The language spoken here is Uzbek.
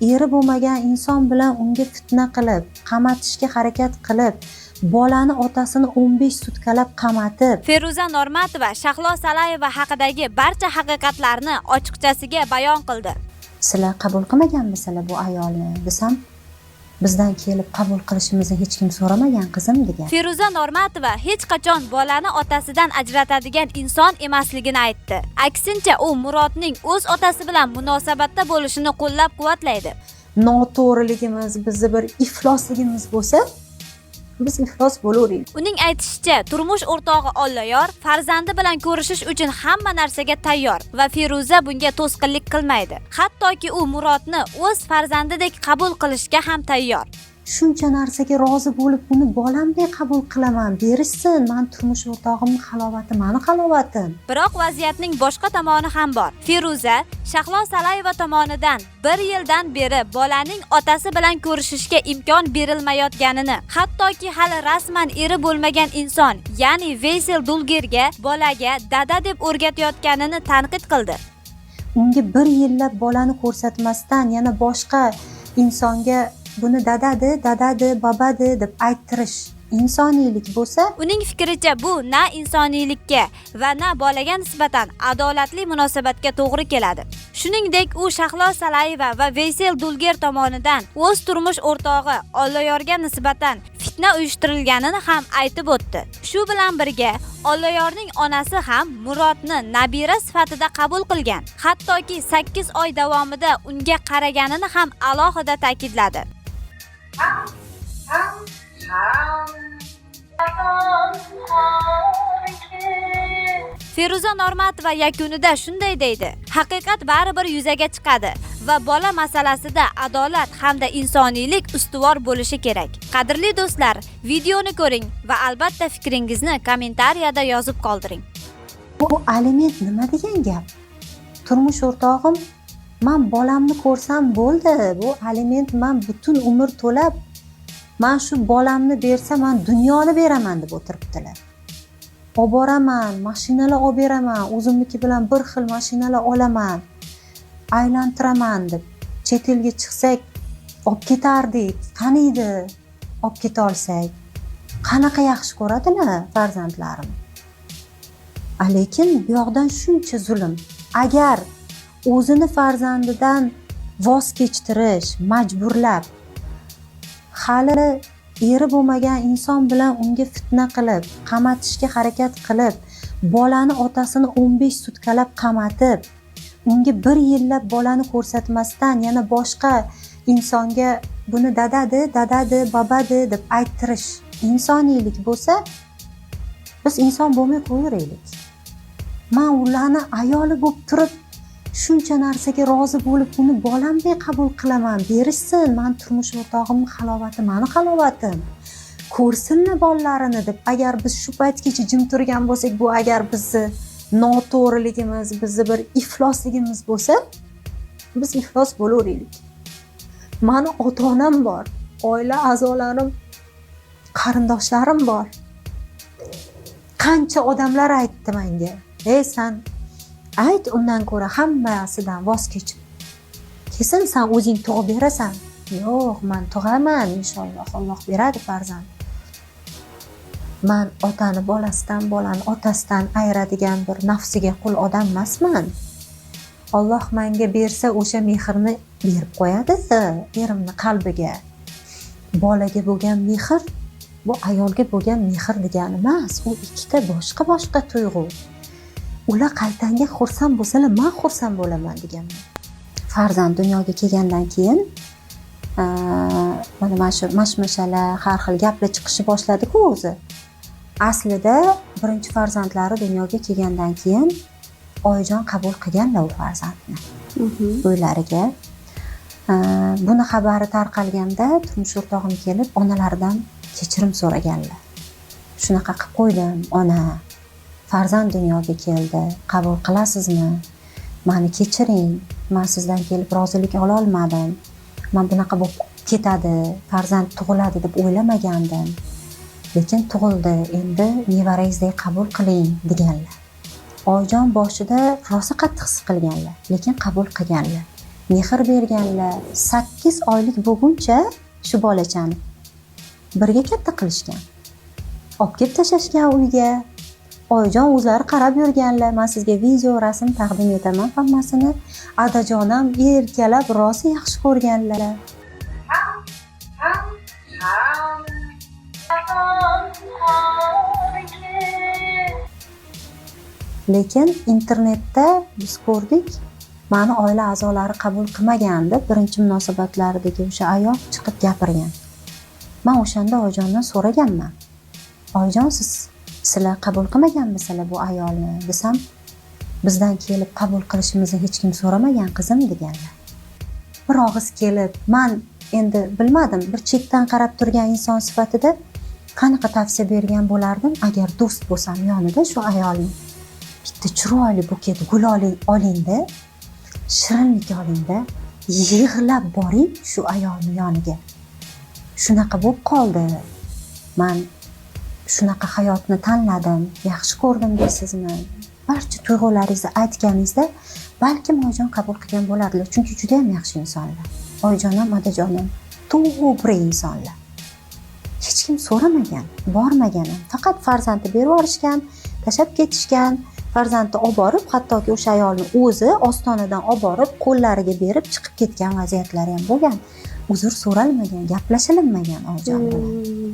Eri bo'lmagan inson bilan unga fitna qilib, qamatishga harakat qilib, bolani otasini 15 sutkalab qamatib. Feruza Normatova Shahlo Salayeva haqidagi barcha haqiqatlarni ochiqchasiga bayon qildi. Sizlar qabul qilmaganmisizlar bu ayolni desam, bizdan kelib qabul qilishimizni hech kim so'ramagan, qizim, degan. Feruza Normatova hech qachon bolani otasidan ajratadigan inson emasligini aytdi. Aksincha, u Murodning o'z otasi bilan munosabatda bo'lishini qo'llab-quvvatlaydi. Noto'g'riligimiz, bizni bir iflosligimiz bo'lsa, biz iflos bo'laveraylik. Uning aytishicha, turmush o'rtog'i Olloyor farzandi bilan ko'rishish uchun hamma narsaga tayyor va Feruza bunga to'sqinlik qilmaydi. Hattoki u Murodni o'z farzandidek qabul qilishga ham tayyor. Shuncha narsaga rozi bo'lib, uni bolamdek qabul qilaman, berishsin, man turmush o'rtog'imni halovati mani halovatim. Biroq vaziyatning boshqa tomoni ham bor. Feruza Shahlo Salayeva tomonidan bir yildan beri bolaning otasi bilan ko'rishishga imkon berilmayotganini, hattoki hali rasman eri bo'lmagan inson, ya'ni Veysel Dulgerga bolaga dada deb o'rgatayotganini tanqid qildi. Unga bir yillab bolani ko'rsatmasdan yana boshqa insonga buni dadadi, dadadi, babadi deb ayttirish insoniylik bo'lsa, uning fikricha, bu na insoniylikka va na bolaga nisbatan adolatli munosabatga to'g'ri keladi. Shuningdek, u Shahlo Salayeva va Veysel Dulger tomonidan o'z turmush o'rtog'i Olloyorga nisbatan fitna uyushtirilganini ham aytib o'tdi. Shu bilan birga Olloyorning onasi ham Murodni nabira sifatida qabul qilgan. Hattoki 8 oy davomida unga qaraganini ham alohida ta'kidladi. Feruza Normatova yakunida shunday deydi: haqiqat baribir yuzaga chiqadi va bola masalasida adolat hamda insoniylik ustuvor bo'lishi kerak. Qadrli do'stlar, videoni ko'ring va albatta fikringizni kommentariyada yozib qoldiring. Bu aliment nima degan gap? Turmush o'rtog'im, man bolamni ko'rsam bo'ldi, bu aliment man butun umr to'lab, man shu bolamni bersa man dunyoni beraman deb o'tiribdilar. Olib boraman, mashinalar olib beraman, o'zimniki bilan bir xil mashinalar olaman, aylantiraman deb. Chet elga chiqsak olib ketardik, qaniydi olib keta olsak. Qanaqa yaxshi ko'radilar farzandlarim. Lekin bu yoqdan shuncha zulm. Agar o'zini farzandidan voz kechtirish, majburlab, hali eri bo'lmagan inson bilan unga fitna qilib, qamatishga harakat qilib, bolani otasini 15 sutkalab qamatib, unga bir yillab bolani ko'rsatmasdan yana boshqa insonga buni dadadi, dadadi, babadi deb ayttirish insoniylik bo'lsa, biz inson bo'lmay qo'yaveraylik. Man ularni ayoli bo'lib turib, shuncha narsaga rozi bo'lib, uni bolamdek qabul qilaman, berishsin, man turmush o'rtog'imni halovati mani halovatim, ko'rsinlar bolalarini deb. Agar biz shu paytgacha jim turgan bo'lsak, bu agar bizni noto'g'riligimiz, bizni bir iflosligimiz bo'lsa, biz iflos bo'laveraylik. Mani ota-onam bor, oila a'zolarim, qarindoshlarim bor. Qancha odamlar aytdi menga, ey san ayt, undan ko'ra hammasidan voz kechib kelsin, san o'zing tug'ib berasan. Yo'q, man tug'aman inshaalloh, Alloh beradi farzand. Man otani bolasidan, bolani otasidan ayiradigan bir nafsiga qul odam emasman. Alloh menga bersa o'sha mehrni berib qo'yadi erimni qalbiga. Bolaga bo'lgan mehr bu ayolga bo'lgan mehr degani emas, u ikkita boshqa boshqa tuyg'u. Ular qaytanga xursand bo'lsalar, men xursand bo'laman deganman. Farzand dunyoga kelgandan keyin mana shu mashmashalar, har xil gaplar chiqishni boshladi-ku o'zi. Aslida birinchi farzandlari dunyoga kelgandan keyin oyijon qabul qilganlar u farzandni uylariga. Buni xabari tarqalganda turmush o'rtog'im kelib onalaridan kechirim so'raganlar. Shunaqa qilib qo'ydim, ona, farzand dunyoga keldi, qabul qilasizmi? Meni kechiring, men sizdan kelib rozilik ola olmadim. Men bunaqa bo'lib ketadi, farzand tug'iladi deb o'ylamagandim. Lekin tug'ildi, endi nevarangizdek qabul qiling deganlar. Oyijon boshida rosa qattiq siqilganlar, lekin qabul qilganlar. Mehr berganlar. 8 oylik bo'lguncha shu bolachani birga katta qilishgan. Olib kelib tashlashgan uyga. Oyijon o'zlari qarab yurganlar. Man sizga video, rasm taqdim etaman hammasini. Adajon ham erkalab, rosa yaxshi ko'rganlar. Ham ham ham ham. Lekin internetda biz ko'rdik, mani oila a'zolari qabul qilmagan deb birinchi munosabatlaridagi o'sha ayol chiqib gapirgan. Man o'shanda oyijondan so'raganman: "Oyijon, sizlar qabul qilmaganmisizlar bu ayolni?" desam, "Bizdan kelib qabul qilishimizni hech kim so'ramagan, qizim", deganlar. Bir og'iz kelib, man endi bilmadim, bir chetdan qarab turgan inson sifatida qanaqa tavsiya bergan bo'lardim agar do'st bo'lsam yonida shu ayolni: bitta chiroyli buket gul olingda, shirinlik olingda, yig'lab boring shu ayolni yoniga. "Shunaqa bo'lib qoldi, man shunaqa hayotni tanladim, yaxshi ko'rdim", deysizmi, barcha tuyg'ularingizni aytganingizda, balkim oyijon qabul qilgan bo'lardilar, chunki judayam yaxshi insonlar. Oyijon ham, adajon ham to'g'ri insonlar. Hech kim so'ramagan, bormagan ham, faqat farzandni berib yuborishgan, tashlab ketishgan. Farzandni olib borib, hattoki o'sha ayolni o'zi ostonadan olib borib, qo'llariga berib chiqib ketgan vaziyatlari ham bo'lgan. Uzr so'ralmagan, gaplashilmagan oyijon bilan.